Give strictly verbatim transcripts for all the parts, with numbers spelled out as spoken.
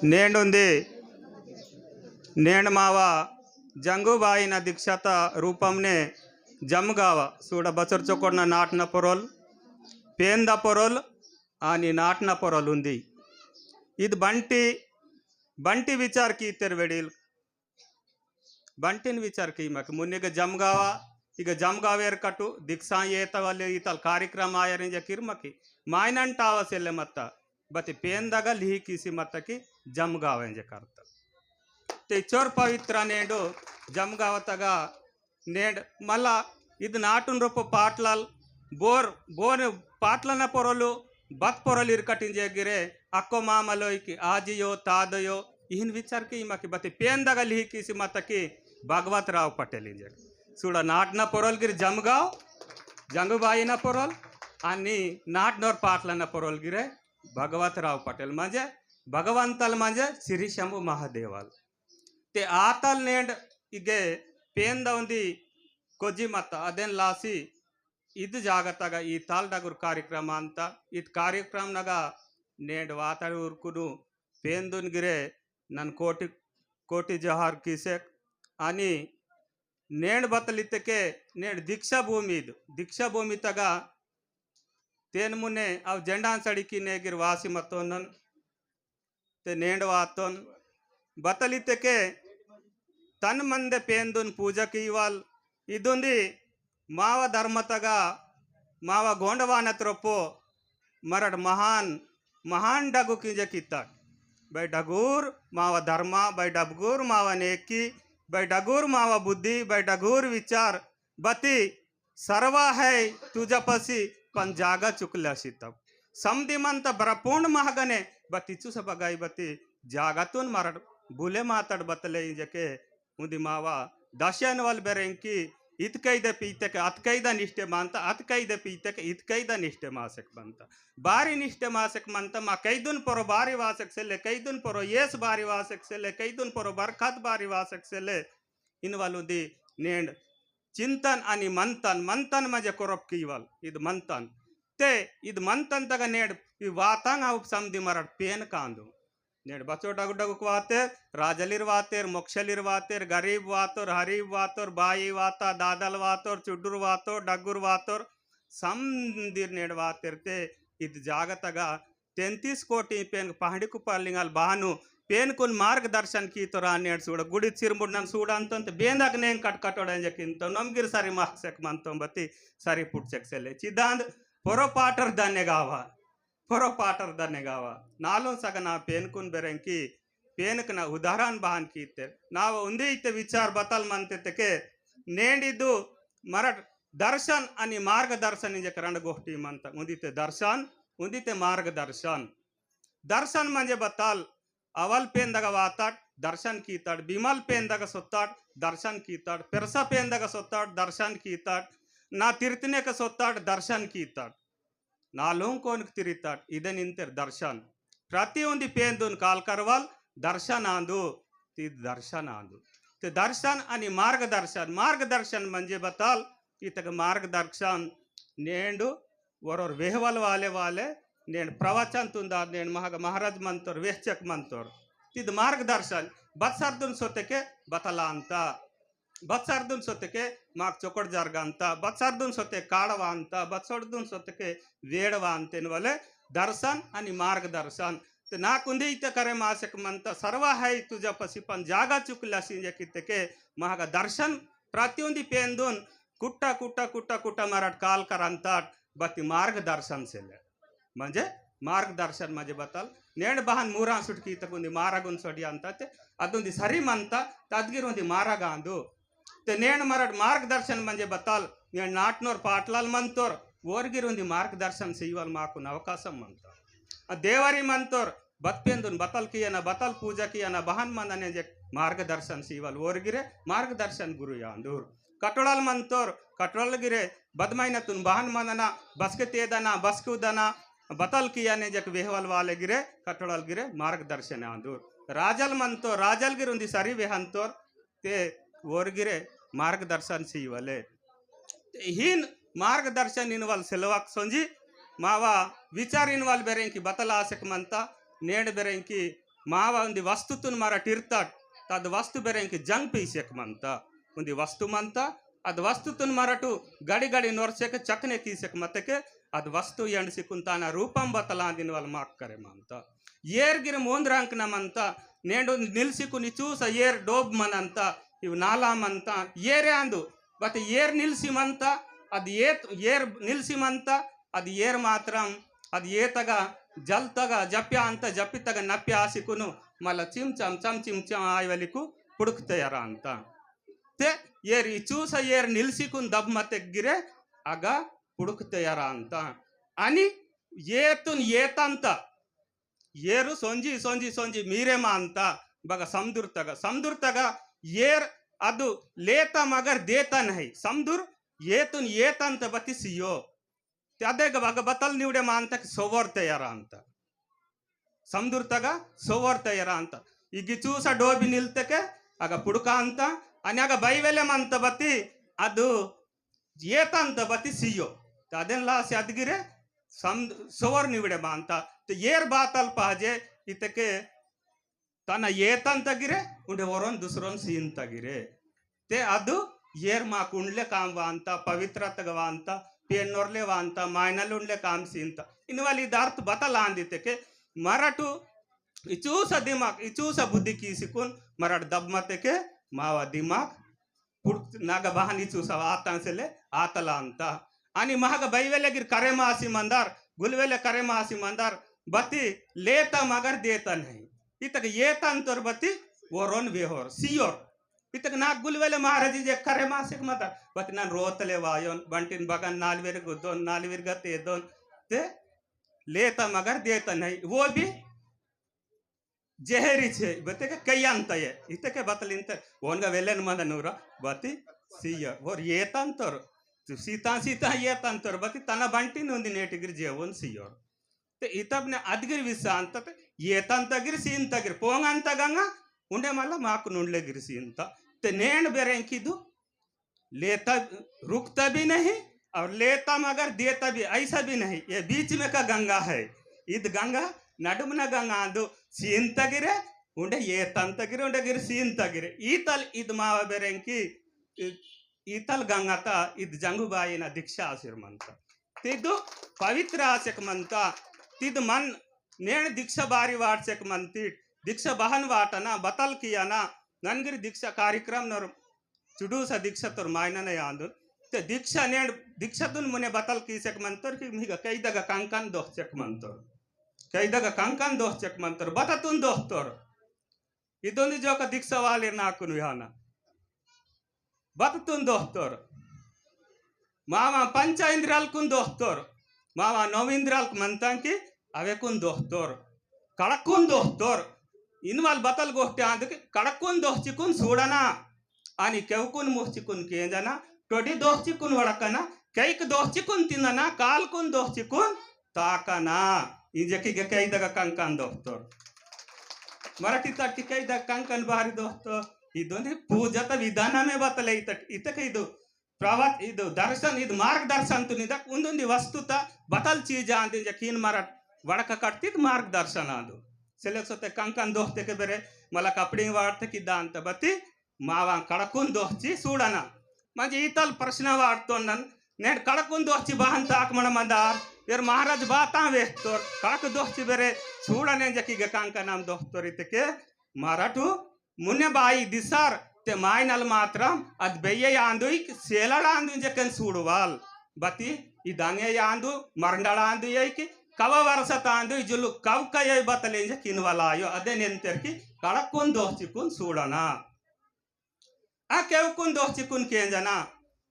नेंड उंदी, नेंड मावा जंगुबाईना दीक्षाता रूपमने जमगावा सूड़ा बचर चोकोड़ना नाटना पोरोल, पेंदा पोरोल, आनी नाटना पोरोल उंदी। इद बंटी, बंटी विचार कीतेर वेड़ील। बंटिन विचार कीमक मुन्नेग जमगावा, इग जमगावेर कटु दीक्षा येता वाले इतल कार्यक्रम आयर इंजे किरमकी मायनंट आवसेले मत्ता, बती पेंदगा लिही कीसी मत्ता की जमगावा इंजे करता। ते चोर पवित्र नेंडो जमगावतगा नेंड मला इद नाटुन रोपो पाटलाल बोर, बोर पाटलना पोरोलु बत पोरोल इरकटिंजे गिरे अक्को मामलोइकी आजियो तादयो इहिन विचार कीमकी बती पेंदगा लिही कीसी मत्ता की भगवत राव पटेल इंजे। सूड़ा नाटना पोरोल गिर जमगाव, जंगुबाईना पोरोल, अनि नाटनोर पाटलना पोरोल गिरे भगवत राव पटेल मंजे, भगवंतल मंजे, श्री शंभु महादेवल। ते आतल नेंड इगे पेंदौंदी कोजी मत्ता अदेन लासी इद जागतगा ई ताल डगुर कार्यक्रम अंता। इद कार्यक्रम नगा नेंड वाताड़ उरकुनु पेंदुन गिरे नन कोटि, कोटि जोहार कीसेक। अनि नेंड बतलितके नेंड दीक्षा भूमि इद, दीक्षा भूमि तगा तेन मुने अव झंडान सड़िकी नेगिर वासी मत्तोनन। ते नेंड वातोन बतलितके तन मंदे पेंदुन पूजा कीवाल। इदुंदी मावा धर्मतगा मावा गोंडवानत रोपो मरट महान, महान डगु किंजे कित्ताट। बै डगुर मावा धर्मा, बै डगुर मावा नेकी, बै डगुर मावा बुद्धि, बै डगुर विचार, बती सर्वा है तुझपसी पण जागा चुकल्यासी तब। समदी मंता बरपूर्ण महगने बती चुस बगाई बती जागातुन मरट बुले मातड़ बतले इंजके उंदी मावा दशयन वल बेरेंकी इतकैद पीतक अतकैद निष्ठे मंता, अतकैद पीतक इतकैद निष्ठे मासक मंता। बारी निष्ठे मासक मंता मा कैदुन परो बारी वासक सेले, कैदुन परो येस बारी वासक सेले, कैदुन परो बरकत बारी वासक सेले। इन वल उंदी नेंड चिंतन अनि मंथन, मंथन मजे कोरप कीवल, इद मंथन। ते इद मंथन तगा नेंड इ वातांग अवप समदी मरट पेन कांदु। नेंड बचो डगु डगुक वातेर, राजलिर वातेर, मोक्षलिर वातेर, गरीब वातोर, हरीब वातोर, बाई वाता, दादल वातोर, चुड्डुर वातोर, डगुर वातोर, समदिर नेंड वातेर ते इद जागतगा तैंतीस कोटि पेन पहाड़ी कुपार लिंगाल बहानु पेन कुन मार्गदर्शन कीतोर आ नेंड सूड़ा गुड़ी चिरमुड़नन सूड़ा अंतन ते बेंदक नेंग कट कटोड़ा इंजे किंतो नमगिर सारी मार्क्सक मंतो बती सारी पुटचक सेले। चिदांद पोरो पाटर दने गावा, पोरो पाटर दने गावा। नालों सगना पेन कुन बेरेंकी पेनकना उदाहरण बहान कीते। नाव उंदी इते विचार बतल मनते तेके नेंडिदु मरट दर्शन अनि मार्गदर्शन इंजेक रंड गोष्टी मनता। उंदी ते दर्शन, उंदी ते मार्गदर्शन। दर्शन म्हणजे बतल अवल पेंदगा वाताट दर्शन कीताट, बिमल पेंदगा सोताट दर्शन कीताट, पेरसा पेंदगा सोताट दर्शन कीताट, ना तीर्थनेक सोताट दर्शन कीताट। नालुंग कोनक तिरिताट, इदन इंतेर दर्शन। प्रति उंदी पेंदुन काल करवाल दर्शन आंदु, ती दर्शन आंदु। ते दर्शन अनि मार्गदर्शन, मार्गदर्शन म्हणजे बताल, इतक मार्गदर्शन नेंडु वरोर वेहवल वाले वाले, नेंड प्रवचन तुंदा, नेंड महाग-, महाराज मंतोर, वेहचक मंतोर। तिद मार्गदर्शन, बत्सर्दुन सोतेके बतलांता। बत्सर्दुन सोतेके माक चोकड़ जरगांता, बत्सर्दुन सोते काड़वांता, बत्सर्दुन सोतेके वेड़वांतेन वले दर्शन अनि मार्गदर्शन। ते नाकुंदी इते करे मासक मंता सर्व है तुझा पसिपन जागा चुकला सिंजे कितेके महागा दर्शन प्रतिउंदी पेंदुन कुट्टा, कुट्टा, कुट्टा, कुट्टा मरट काल करंताट बत्ती मार्गदर्शन सेले। म्हणजे मार्गदर्शन म्हणजे बतल नेंड बहन मूरा सुटकी तकुंदी मारगुन सोडियांता ते अदुंदी सरी मंता तदगिरुंदी मारगांदु। ते नेंड मरट मार्गदर्शन म्हणजे बतल नेंड नाटनोर पाटलाल मंतोर ओरगिरुंदी मार्गदर्शन सेयवल माकुन अवकाशम मंता। आ देवरी मंतोर बतपेंदुन बतल कियना, बतल पूजा कियना, बहन मंदने जे मार्गदर्शन सेयवल ओरगिरे मार्गदर्शन गुरु आंदुर। कटोड़ाल मंतोर, कटोड़ाल गिरे बदमाइनतुन बहन मंदना, बसके तेदना, बसके उदना, बतल कियने जक वेहवल वाले गिरे, कटोड़ाल गिरे मार्गदर्शन आंदुर। राजल मंतोर, राजल गिर उंदी सरी वेहंतोर, ते ओरगिरे मार्गदर्शन सेयवले। ते हीन मार्गदर्शन इनवल सेलवाक सोंजी, मावा विचार इनवल बेरेंकी बतल आसक मंता, नेंड बेरेंकी मावा उन्दी वस्तुतुन मरट इर्तट, तद वस्तु बेरेंकी जंग पीसेक मंता। उन्दी वस्तु मंता, अद वस्तुतुन मरटु गड़ी गड़ी नोरसेक चकने कीसेक मतेके, अद वस्तु यंडसिकुन ताना रूपम बतलांदिन वाल माक करे मंता। येर गिर मोंद रंकना मंता, नेंडु निलसिकुन इचूस येर डोब मनंता, इव नाला मंता, येरे आंदु, बत येर निलसी मंता, अद येत-, येर निलसी मंता, अद येर मात्रम, अद येतगा, जलतगा, जप्या अंत, जपितगा, नप्या आसिकुनु, मला चिमचम, चम चिमचम आयवलिकु पुड़ुक तयार अंता। ते येर इचूस येर निलसिकुन दब मते गिरे, अगा पुड़ुक तयार अंता। अनि येतुन येतंता, येरु सोंजी, सोंजी, सोंजी मीरे मांता, बगा समदुरतगा, समदुरतगा येर अदु लेता मगर देता नहीं। समदुर येतुन येतंत बती सियो। ते अदेग बगा बतल निवड़े मांता कि सोवर तयार अंता। समदुरतगा सोवर तयार अंता। इगी चूसा डोबी निलतके अगा पुड़का अंता, अनि अगा बैवेले मंत बती अदु येतंत बती सियो। ते अदेन लासी अदगिरे सम-, सोवर निवड़े मांता। ते येर बातल पाजे इतके तना येतंत गिरे, उंडे वरोन दुसरोन सींत गिरे। ते अदु येर माक उंडले काम वांता, पवित्रतग वांता, पेन्नोरले वांता, मायनल उंडले काम सींता। इनवाली दार्थ बतल आंदी तेके मरटु इचूसा दिमाग, इचूसा बुद्धि कीसिकुन मरट दब मतेके मावा दिमाग पुड़ नागा बहानी चूसा आतां सेले आतला अंता। अनि महग बैवेले गिर करेमासी मंदार, गुलवेले करेमासी मंदार, बती लेता मगर देता नहीं। इतक येता अंतर बती वरोन वेहोर, सियोर। इतक नाग गुलवेले महाराज जे करेमासी मंदार, बती नन रोतले वायोन, बंटिन बगन नालवेर गुद्दोन, नालवेर गते दोन, ते लेता मगर देता नहीं। वो भी जेहेरी छे, बतेके कई अंत ये, इतके बतल इंत, ओनगा वेलेन मंद नूरा, बती सीय, ओर येता अंतर, तु सीता सीता येता अंतर, बती तना बंटी नुंदी नेटी गिर जेवोन सियोर। ते इतब ने अदगिर विसा अंत, ते येता अंत गिर सींत गिर, पोंग अंत गंगा, उंडे मला माक नुंडले गिर सींत। ते नेन बेरें किदु, लेता, रुकता भी नहीं और लेता मगर देता भी, ऐसा भी नहीं। ये बीच में का गंगा है। इद गंगा, नडुमना गंगा आंदु, सींत गिरे, उंडे येतंत गिरे, उंडे गिरे सींत गिरे। ईतल इद मावा बेरेंकी, इ-, ईतल गंगाता इद जंगुबाई ना दीक्षा आशीर्मंत। तिदु पवित्र आसेक मंता, तिद मन नेण दीक्षा बारी वाटसेक मंतीट, दीक्षा बहन वाटना, बतल कियाना, ननगिर दीक्षा कार्यक्रम नर चुडूसा दीक्षा तोर मायनने आंदुन। ते दीक्षा नेंड दीक्षा तुन मुने बतल कीसेक मंतोर कि मिगा कैदगा कंकन दोहचेक मंतोर। कैदगा कंकन दोहचेक मंतोर। बततुन दोहतोर। इदोंदी जोका दीक्षा वाले नाकुन विहाना। बततुन दोहतोर। मामा पंच इंद्रियालकुन दोहतोर। मामा नौ इंद्रियालक मंतांकी अवेकुन दोहतोर। कड़कुन दोहतोर। इनवाल बतल गोष्टी आंदकी कड़कुन दोहचिकुन सूडना। अनि केवकुन मुहचिकुन केंजना, टोडी दोहचिकुन वड़कना, कैक दोहचिकुन तिंदना, कालकुन दोहचिकुन ताकना। इंजकी गे कैदगा कंकन दोहतोर। मराठी तटकी कैदगा कंकन बारी दोहतोर। इदोंदी पूजत विधानमे बतले इतक, इतक इदु प्रवत इदु दर्शन इदु मार्गदर्शन तुनिदक उंदुंदी वस्तुत बतल चीज आंदी जकीन मरट वड़क कटतित मार्गदर्शन आंदु। सेलेक सोते कंकन दोहतेके बेरे मला कपड़िंग वाटतेकी दांत बती मावां कड़कुन दोहची सूडना। मंजे ईतल प्रश्न वाटतोन नन, नेंड कड़कुन दोहची बहन ताक मन मंदार, वेर महाराज बातां वेहतोर, कड़क दोहची बेरे सूडने जकी गे कंकनम दोहतोर इतके मरटु मुन्ने बाई दिसार ते मायनल मात्रम अद बेये आंदुई सेलड़ आंदुई जकन सूडवाल। बती इदांगे आंदु, मरंडड़ आंदु ये कि कव वरसत आंदु जुलु कव कये बतले इंज किनवलायो। अदे नेंतेर की कड़कुन दोहचिकुन सूडना। आ केवकुन दोहचिकुन केंजना।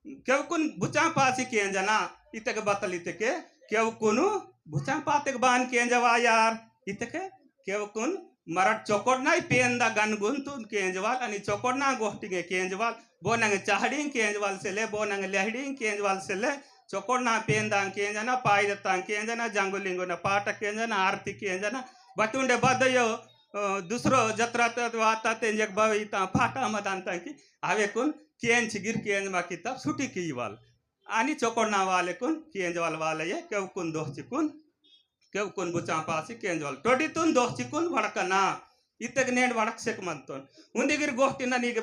केवकुन बुचां पासी केंजना, इतके बतल इतके, केवकुनु बुचां पातेक बान केंजवा यार, इतके केवकुन मरट चोकोड़ना पेंदा गनगुन तुन केंजवाल, अनि चोकोड़ना गोहटिंगे केंजवाल, बोनंग चाहड़िंग केंजवाल सेले, बोनंग लेहड़िंग केंजवाल सेले, चोकोड़ना पेंदा केंजना, पायदता केंजना, जंगुलिंगुन पाट केंजना, आरती केंजना, बतुंडे बदयो, अ, दुसरो जत्रा त-, वाता तेंजक बवे इता पाटा मदान तंकी, अवेकुन केंज गिर केंज मा किता सुटी कीवाल। आनी चोकोड़ना वालेकुन केंजवाल वाले ये, केवकुन दोहचिकुन, केवकुन बुचां पासी केंजवाल। टोडीतुन दोहचिकुन वड़कना। इत्तेके नेंड वड़कसेक मंतोन। उंदी गिर गोष्टिना नीगे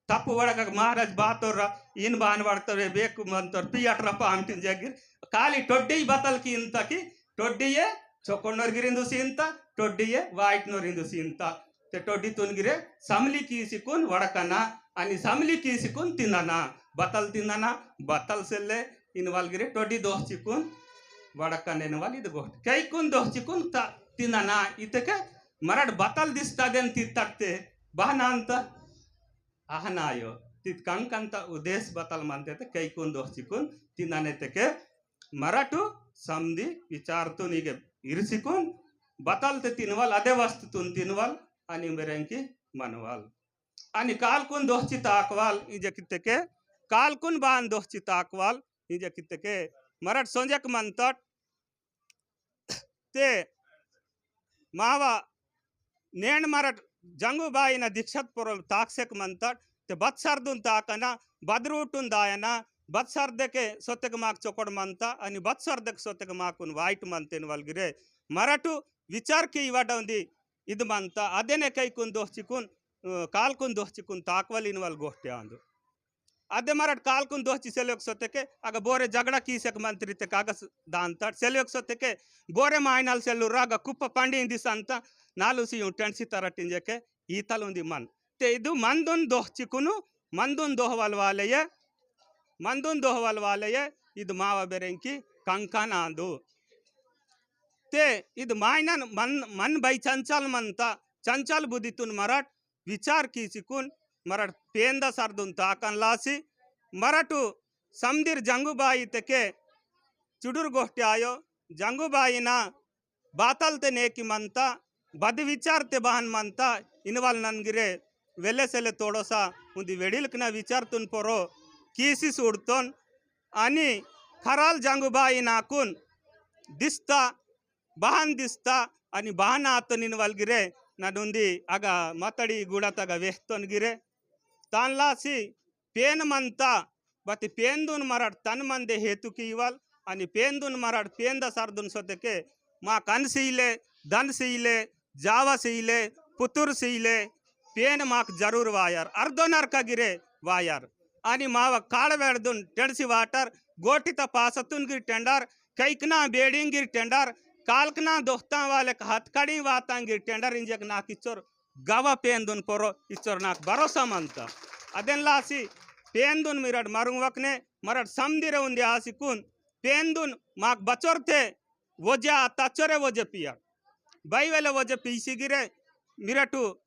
तप्पु वड़कक महाराज बातोर रा, इन बान वड़कतोर, बेक मंतोर, पियट रपा हमटिन जगिर। काली टोड्डी बतल की इंता की, टोड्डी ये चोकोनोर गिरिंदु सींता, टोड्डी ये वाइट नोरिंदु सींता। ते टोड्डी तुन गिरे समली कीसिकुन वड़कना, अनि समली कीसिकुन तिंदना, बतल तिंदना, बतल सेल्ले, इनवाल गिरे टोड्डी दोहचिकुन वड़कना इनवाल इद गोट। कैकुन दोहचिकुन ता-, तिंदना, इतके मरट बतल दिस्ता देन तित्तकते, बहनांत अहनायो, तित कंकंत उदेश बतल मंते ते कैकुन दोहचिकुन तिंदने तेके मरटु समदी विचारतुन इगे इरसिकुन बतल ते तिनवल अदे वस्तुतुन तिनवल अनि मेरेंकी मनवल। अनि कालकुन दोहची ताकवल इंजे कित्तेके, कालकुन बान दोहची ताकवल इंजे कित्तेके मरट सोंजक मंतट ते मावा नेंड मरट जंगू बाईना दीक्षात पोरोल ताकसेक मंतट ते बत्सरदुन ताकना, बदरूटुन दायना, बत्सरदेके सोतेक माक चोकोड़ मंता, अनि बत्सरदेक सोतेक माकुन वाइट मंतेन वल गिरे। मरटु विचार की इवाडौंदी इद मंता, अदेने कैकुन दोहचिकुन, अ, कालकुन दोहचिकुन ताकवल इनवल गोहटे आंदु। अदे मरट कालकुन दोहची सेलवेक सोतेके, अग बोरे झगड़ा कीसेक मंत्री तेके अग स-, दांतट सेलवेक सोतेके, बोरे मायनाल सेलुर अग कुप्प पंडी दिसंता, नालुसी टेंडसी तरटिंजेके, ईतल उंदी मन। ते इदु मंदुन दोहचिकुनु, मंदुन दोहवल वालेये, मंदुन दोहवल वालेये, इदु मावा बेरेंकी कंकन आंदु। ते इदु मायनन मन, मन बै चंचल मंता, चंचल बुद्धितुन मरट, विचार कीसिकुन मरट पेंदा सरदुन ताकन लासी, मरटु समदिर जंगुबाई तेके चुडुर गोहटे आयो, जंगुबाई ना बातल ते नेकी मंता, बद विचार ते बहन मंता, इनवाल ननगिरे वेले सेले तोड़ोसा, उंदी वेडिलकना विचार तुन पोरो कीसी सूडतोन, अनि खराल जंगुबाई नाकुन दिस्ता, बहन दिस्ता, अनि बहन आतोन इनवाल गिरे, ननुंदी अगा मतड़ी गुड़ातगा वेहतोन गिरे। तानलासी पेन मंता, बती पेनदुन मरट तन मंदे हेतु कीवल, अनि पेनदुन मरट पेनदा सरदुन सोतेके, माक अन सीले, धन सीले, जावा सीले, पुतुर सीले, पेन माक जरूर वायर, अर्दो नरका गिरे वायर। अनि मावा काड़ वेड़दुन टेंडसी वाटर, गोटिता पासतुन गिर टेंडर, कैकना बेड़िंग गिर टेंडर, कालकना दोहता वाले का हथकड़ी वातां गिर टेंडर इंजेक नाक इच्चोर गवा पेनदुन पोरो इच्चोर नाक भरोसा मंता। अदेन लासी पेनदुन मिरट मरुंग वकने, मरट समदिरे उंदे आसिकुन, पेनदुन माक बचोरते वोजे आ तच्चोरे वोजे पियाट। बाई वेले वोजे पीसी गिरे, मिरटु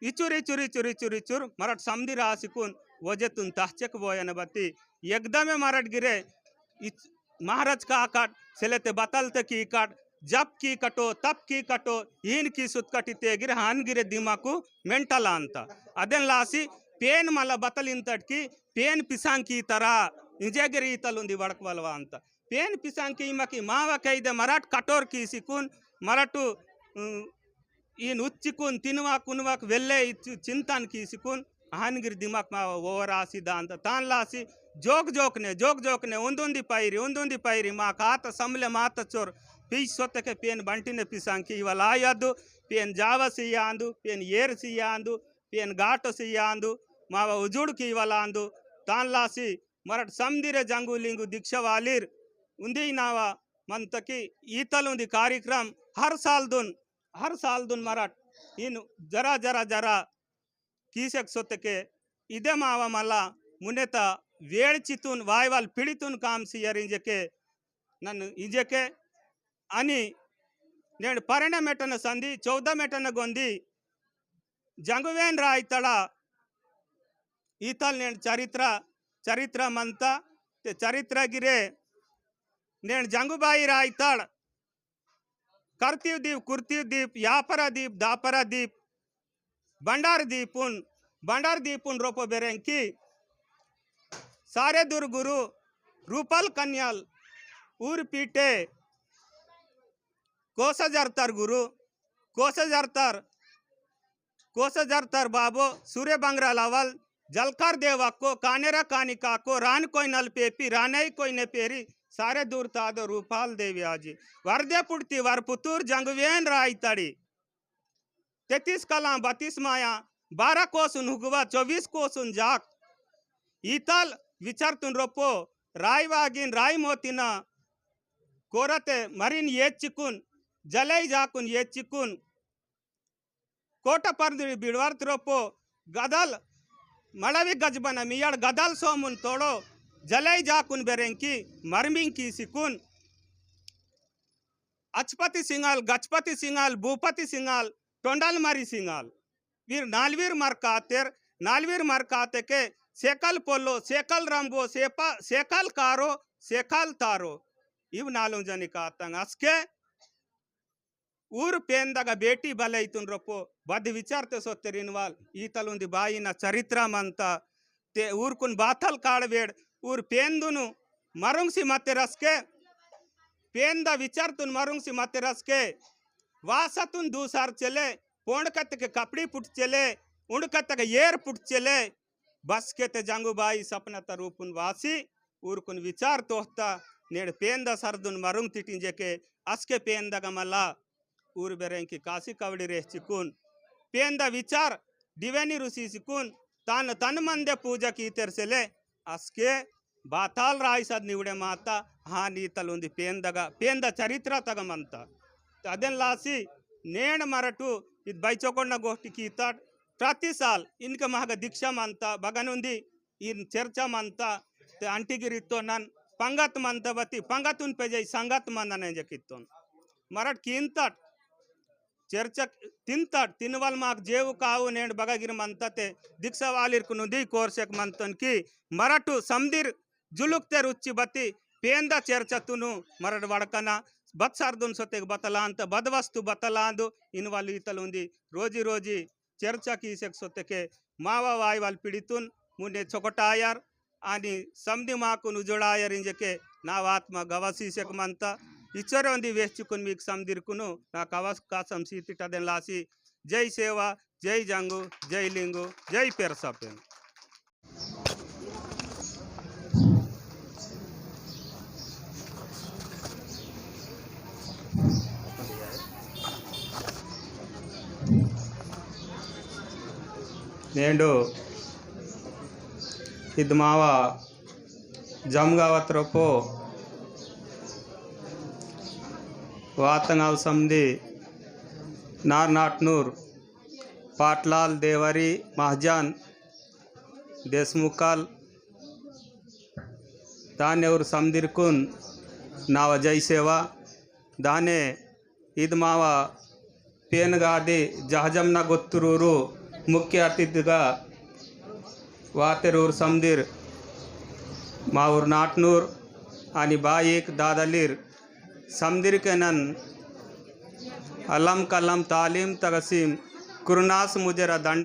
इचुर, इचुर, इचुर, इचुर, इचुर, मरट समदिर आसिकुन वोजे तुन तहचेक बोयन बती। एकदमे मरट गिरे, इच-, महाराज का काट, सेलेते बतलते की काट, जप की कटो, तप की कटो, हीन की सुतकटी ते गिरे, हान गिरे दिमाकु mental आंता। अदेन लासी, पेन मला बतल इंतट की, पेन पिसांग की तरा, इंजे गिरे इतल उंदी वड़कवल वांता। पेन पिसांग की इमा की मावा कैदे मरट कटोर की सिकुन, मरटु, उम, इन उच्चिकुन तिनवा कुनवाक वेल्ले इच्चु चिंतन कीसिकुन अहनगिर दिमाग मा ओवर आसी दांत तान लासी जोक जोकने, जोक जोकने उंदुंदी पैरी, उंदुंदी पैरी मा कात समले मात चोर पीस सोतके पेन बंटिने पिसांकी इवला आयदु, पेन जावसी आंदु, पेन येरसी आंदु, पेन गाटसी आंदु, मावा उजुड़की इवला आंदु, तान लासी मरट समदिरे जंगु लिंगु दीक्षा वालिर उंदी नावा मंतकी ईतल उंदी कार्यक्रम हर साल दुन हर साल दुन मरट इन जरा जरा जरा कीसेक सोतके इदे मावा मला मुनेता वेड़ चितुन वायवाल पिड़ितुन काम सियर इंजेके नन इंजेके अनि नेंड परेंड मेटन संदी चौदह मेटन गोंदी जंगुवेन रायतड़ा ईतल नेंड चरित्र चरित्र मंता ते चरित्र गिरे नेंड जंगुबाई रायतड़ करतीव दीप, कुर्तीव दीप, यापरा दीप, दापरा दीप, बंडार दीपुन, बंडार दीपुन रोपो बेरेंकी, सारे दुर गुरु, रूपल कन्याल, ऊर पीटे, कोस जरतर गुरु, कोस जरतर, कोस जरतर बाबो, सूर्य बंगरा लावल, जलकार देवा को, कानेरा कानिका को, रान कोई नल पेपी, रानई कोई ने पेरी, सारे दूर तादो रूपाल देवी आजी। वरदे पुड़ती वर पुतूर जंगवेन रायतड़ी। तेतीस कलां बत्तीस माया, बारह कोसुन हुगवा, चौबीस कोसुन जाक। ईतल विचारतुन रोपो, राय वागिन, राय मोतिना, कोरते मरिन येचिकुन, जलई जाकुन येचिकुन, कोटा परदुरी बिड़वार त्रोपो, गदल मड़वी गजबना मियाड़ गदल सोमुन तोड़ो, जलई जाकुन बेरेंकी, मरमिंकी सिकुन। अचपति सिंगाल, गजपति सिंगाल, भूपति सिंगाल, टोंडल मरी सिंगाल। वीर नालवीर मरकातेर, नालवीर मरकाते के सेकल पोलो, सेकल रंबो, सेपा-, सेकल कारो, सेकल तारो। इव नालुं जनी कातंग असके ऊर पेंदगा बेटी बलैतुन रोपो, बद विचारते सोत्तेरिन वाल, ईतल उंदी बाईना चरित्र मंता, ते ऊरकुन बातल काड़वेड़, ऊर पेंदुनु मरुंगसी मते रसके, पेंदा विचारतुन मरुंगसी मते रसके, वासतुन दूसार चेले, पोंड़कत के कपड़ी पुट चेले, उंडकत के येर पुट चेले, बसके ते जंगुबाई सपना त रूपुन वासी, ऊरकुन विचार तोहता, नेड़ पेंदा सरदुन मरुंग तिटिंजेके, असके पेंदा गमला, ऊर बेरेंकी कासी कवड़ी रेह चिकुन, पेंदा विचार, दिवेनी रुसी चिकुन, तन तन मंदे पूजा की तेरसेले, असके बाताल राई सद निवड़े माता, हाँ नीतल उंदी पेंदगा, पेंदा चरित्र तग मंता। ते अदेन लासी, नेण मरटु, इद बैचोकोड़ना गोष्टी कीतट, प्रति साल इनके महग दीक्षा मंता, बगन उंदी इन चर्चा मंता, ते अंटिगिरितो नन पंगत मंता बती, पंगत उन पे जाई संगत मंदने जकितोन। मरट कींतट, चर्चा तिंतट, तिनवल माक जेव काव नेंड बगगिर मंता ते, दीक्षा वालिर कुनुदी कोर्सेक मंतन की, मरटु समदिर जुलुक ते रुचि बती, पेंदा चर्चा तुनु, मरट वड़कना, बत सरदुन सोतेक बतलांत, बद वस्तु बतलांदु, इनवल ईतल उंदी, रोजी रोजी, चर्चा कीसेक सोतेके मावा वाईवाल पीड़ितुन मुने चोकटायर आनी समदी माकुन उजोड़ायर इंजेके नावा आत्मा गवासीसेक मंता। इचोरे उंदी वेहचुकुन मीक समदिरकुनु नाक अवकाशम सीतिटदेन लासी। जय सेवा, जय जंगु, जय लिंगु, जय पेरसापेन। नेंडु इद मावा जमगावत रोपो वातंगाल समदी नार नाटनूर पाटलाल देवरी महाजन देशमुखाल दाने उर समदिरकुन नावा जय सेवा। दाने इद मावा पेनगादी जहाजमना गुत्तुरूरू मुख्य अतिथिगा वातेरूर समदिर मावुर नाटनूर आनी बाईक दादलीर समदिर के नन अलम कलम तालीम तगसीम कुरुनास मुजरा दंड